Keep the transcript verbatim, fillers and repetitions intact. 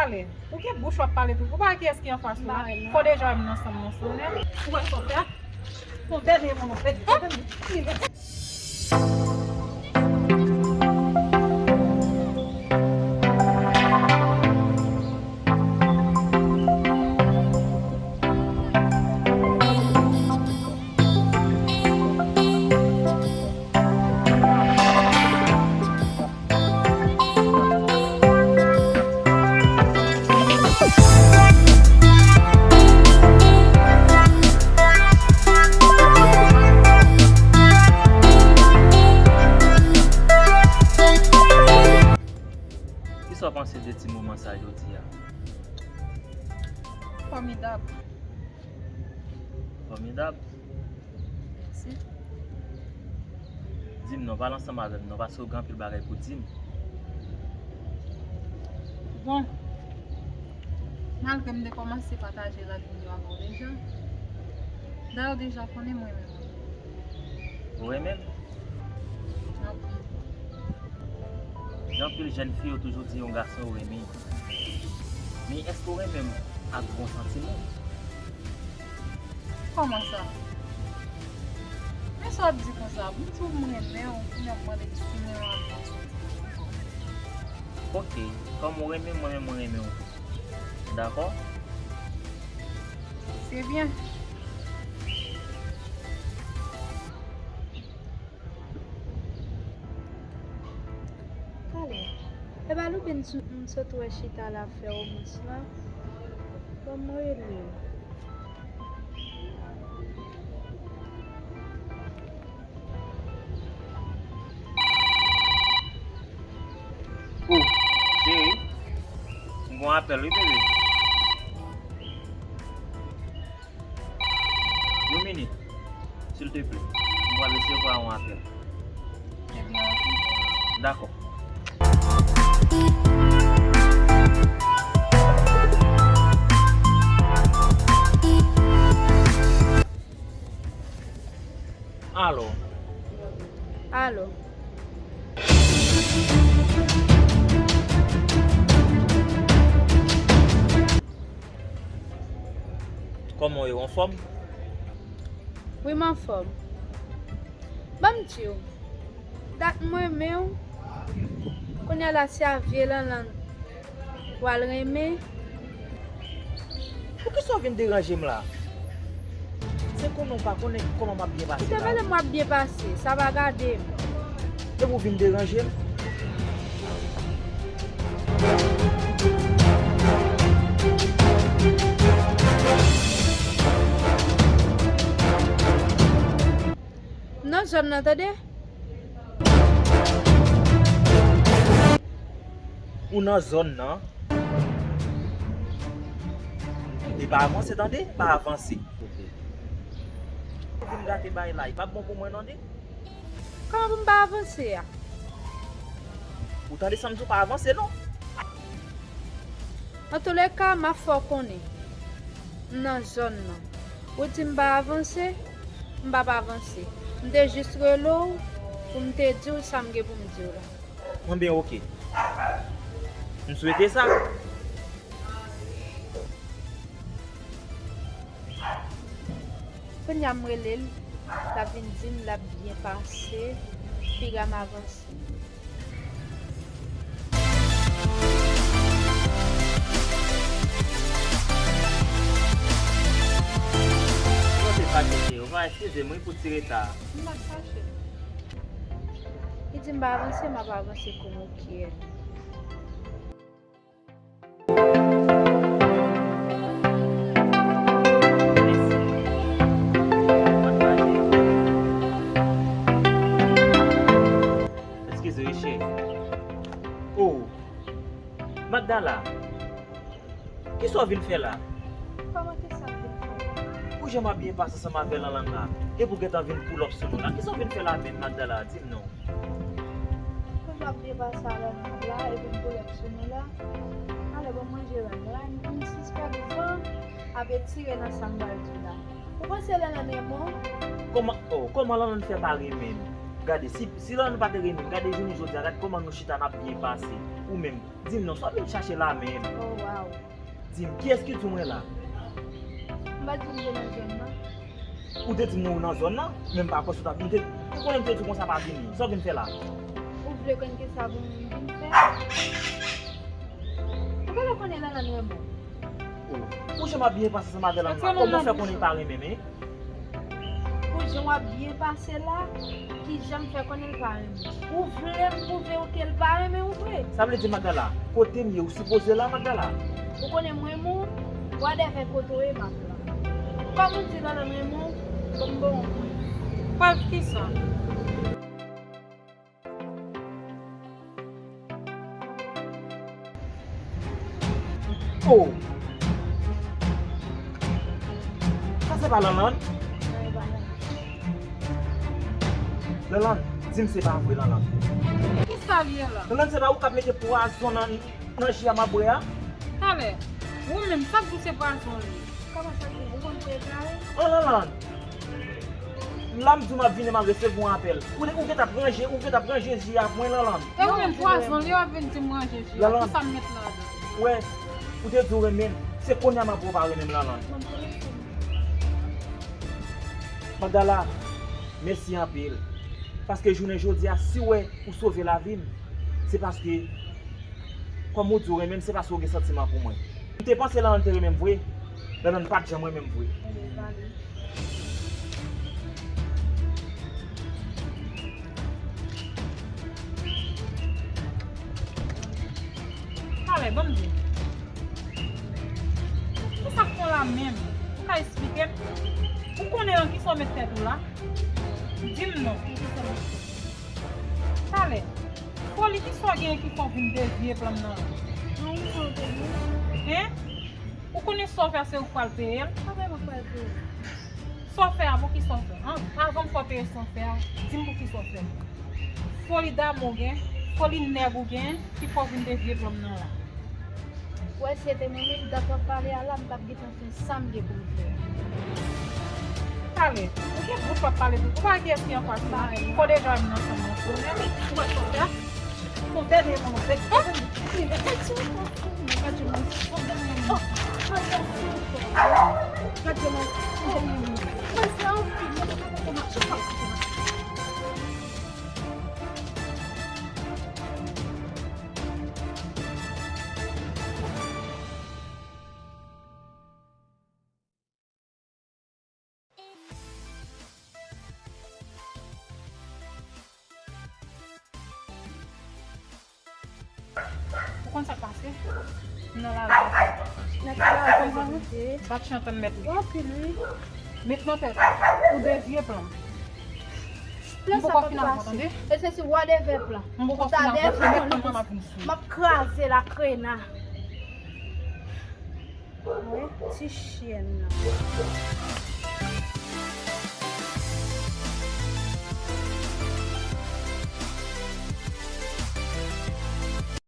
Pale. Ou gen bouch w ap pale tou. Ou pa wè kiyès ki anfas ou la? Fò deja wè m nan sanm nan sonnen. Ou wè sa w fè a? Yon dènye moun ou pèdi. Kisa w panse de ti moman sa jodi a? Fòmidab. Fòmidab. Mèsi. Di m non, pale ansanm avè m non, paske w gen anpil bagay pou di m. Bon, malgre m te kòmanse pataje lavi m yo avè w deja, dayè w deja konnen m renmen w. Ou renmen m? Anpil. Gen anpil jèn fi yo toujou di yon gason yo renmen. Men èske w renmen m ak bon santiman? Kòman sa? Men sa w ap di konsa? M di w m renmen w, kounye a w ap mande si m renmen w ak bon santiman. Oke, kòm ou renmen m, mwen menm mwen renmen w tou. Dakò? Se byen. Talè, e pa Loubin m sot wè chita la fè womans lan? Ban m rele l. O, cheri, m gon apèl wi, bebe. Yon minit, silteple. M pral resevwa yon apèl. Ebyen, oke. Dakò. Alo. Alo. Kòman w ye, w anfòm? Wi, m anfòm. Ban m di w, dat m renmen w, kounye a la se a vye Lanlann w al renmen. Poukisa w vin deranje m la? Se konnen w pa konnen kòman m ap byen pase la. Ou te pale m w ap byen pase, sa pa gade m. Epi w vin deranje m? M nan zòn nan, tande? Ou nan zòn nan? E pa avanse, tande? Pa avanse. Ou vin gate bay la, e p ap bon pou mwen, tande? Kòman pou m pa avanse a? Ou tande sa m di w, pa avanse non. Antouleka, m ap fè w konnen. M nan zòn nan. Ou di m pa avanse, m p ap avanse. M te jis rele w pou m te di w sa m gen pou m di w la. Enben, oke. M swete sa. Kounye a m rele l, l ap vin di m l ap byen pase, piga m avanse. Mwen te fache, cheri. Ou va eskize m wi pou ti reta a. M pa fache. Li di m pa avanse, m ap avanse kon yon kyè. Eskize wi, cheri. Oh, Magdala, kisa w vin fè la? Kòman kisa m vin fè? Pou jan m ap byen pase ansanm avè Lanlann la, epi w gentan vin pull up sou nou la. Kisa w vin fè la menm, Magdala? Di m non. Pou m ap byen pase avè nou la, epi m pull up sou nou la. Ale, bon, manje rang la, m sispèk van ap etire nan sa m pral di la. Ou panse Lanlann renmen w? Kòman, oh, kòman Lanlann fè pa renmen m? Gade, si, si Lanlann pa te renmen m, gade jounen jodi a, gade kòman nou chita n ap byen pase. Ou menm, di m non, sa w vin chache la menm? Oh, wow. Di m, kiyès ki di w mwen la? M pa t di w m te nan zòn nan. Ou te di m ou nan zòn nan, men m pa panse w t ap, m te, ou konnen m te di w konsa pa vini. Sa w vin fè la? Ou vle konn kisa pou m vin fè? Ou pa ta konnen Lanlann renmen w? Oh, pou jan m ap byen pase ansanm avè Lanlann la, kòman w fè konnen l pa renmen m, en? Pou jan w ap byen pase la, kijan m fè konnen l pa renmen w? Ou vle m pwouve w ke l pa renmen w vre? Sa vle di, Magdala, kote m ye, ou sipoze la, Magdala? Ou konnen m renmen w, wadèvè kote w ye, m ap la. Kòm ou di Lanlann renmen w, ban m ba w yon prèv. Prèv kisa? Oh! Sa se pa Lanlann? Lanlann, di m se pa vre, Lanlann. Kisa l ye la? Lanlann, se pa ou k ap mete pwazon nan, nan ji a m ap bwè a? Talè, ou menm, sa k di w se pwazon l ye? Kòman sa k di w konn prepare? Oh, Lanlann! La m di w m ap vini, m ap resevwa yon apèl. Ou, ou gentan ap ranje, ou gentan ap ranje ji a pou mwen, Lanlann. E ou menm, pwazon li w ap vin di m ranje ji a. Lanlann. Kisa m met ladan? Wè, ou te di w renmen m. Se kounye a m ap wè w pa renmen m, Lanlann. Mwen telefòn. Magdala, mèsi anpil. Paske jounen jodi a, si w wè ou sove lavi m, se paske kòm ou di w renmen m, se paske w gen santiman pou mwen. M te panse Lanlann te renmen m vre. Lanlann pa t janm renmen m vre. Talè, ban m di w. Kisa k fè w la menm? Ou ka esplike m? Ou konnen nan kisa w met tèt ou la? Di m non. Talè, foli kisa w genyen ki fè w vin devye plan m nan la? An, ou fè w te di. Hen? Ou konnen sa w fè a se ou k pral peye l? Sa w fè m ap pral peye? Sa w fè a, poukisa w fè? An, avan m fè w peye sa w fè a, di m poukisa w fè l. Foli dam ou gen, foli nèg ou gen, ki fè w vin devye plan m nan la. Ou wè, si se te mwen menm, dat w ap pale a la, m t ap gentan fè sa m gen pou m fè. Talè, ou gen bout w ap pale tou. Ou pa wè kiyès ki anfas la? Fò deja m nan sanm nan. Ou wè sa w fè a? Ou dènye moun. Gade yon moun. Gade yon moun. Gade yon moun. Gade yon moun. Ou konn sa k pase? M nan lari. Nèg sa yo konn sa k pase. Bat chan tann mèt li. Yo anpil, wi. Met nan tèt ou, ou devye plan m. M poko fin avan, tande? E se si w a devye plan. M poko fin avan, mèt plan m ap vin sou. M ap kraze la, krena. Mwen, ti chyèn nan.